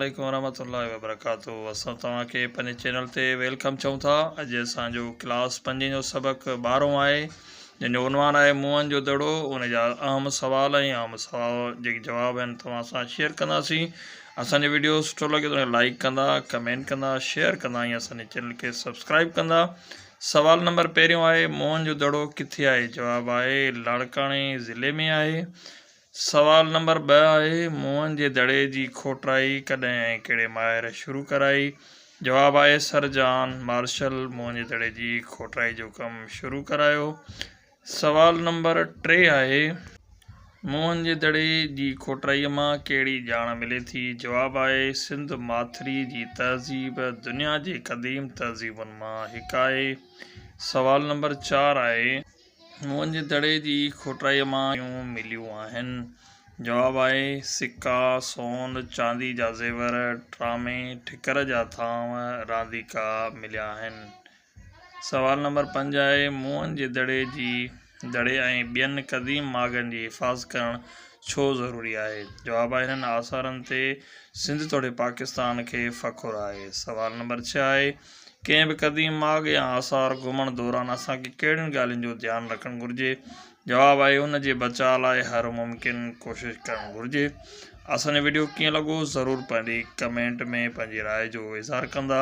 عليڪم ورحمة الله وبرڪاته اسان توهان کي پنهنجي چينل تي welcome چئون ٿا اڄ اسان جو ڪلاس پنجين جو سبق ٻارهون آهي جنهن جو عنوان آهي موهن جو دڙو ان جا اهم سوال ۽ اهم سوال جيڪي جواب آهن توهان سان شيئر ڪنداسين اسان جو ويڊيو سٺو لڳي ته لائڪ ڪندا ڪمينٽ ڪندا شيئر ڪندا ۽ اسان جي چينل کي سبسڪرائب ڪندا سوال نمبر پهريون آهي موهن جو دڙو ڪٿي آهي جواب آهي لاڙڪاڻي ضلعي ۾ آهي سوال نمبر ٻه آهي، موهن جي دڙي جي کوٽائي ڪڏهن ۽ ڪهڙي ماهر شروع ڪرائي؟ جواب آهي، سر جان مارشل موهن جي دڙي جي کوٽائي جو ڪم شروع ڪرايو. سوال نمبر ٽي آهي، موهن جي دڙي جي کوٽائيء مان ڪهڙي ڄاڻ ملي ٿي؟ جواب آهي، سنڌ ماٿري جي تهذيب دنيا جي قديم تهذيبن مان هڪ آهي. سوال نمبر چار آهي. موهن جي دڙي جي کوٽائيء مان شيون مليون آهن. جواب آهي، سڪا، سون، چاندي جا زيور، ٽرامي، ٺڪر جا ٿانو، رانديڪا مليا آهن. سوال نمبر پنج آهي، موهن جي دڙي جي دڙي ۽ ٻين قديم ماڳن جي حفاظت ڪرڻ ڇو ضروري آهي؟ جواب آهي، هنن آثارن تي سنڌ توڙي پاڪستان کي فخر آهي. سوال نمبر ڇهه آهي، ڪنهن به قديم ماڳ يا آثار گهمڻ دوران اسان کي ڪهڙين ڳالهين جو ڌيان رکڻ گهرجي؟ جواب آهي ان جي بچاء لاء هر ممڪن ڪوشش ڪرڻ گهرجي. اسان جو وڊيو ڪيئن لڳو ضرور پنهنجي ڪمينٽ ۾ پنهنجي راء جو اظهار ڪندا.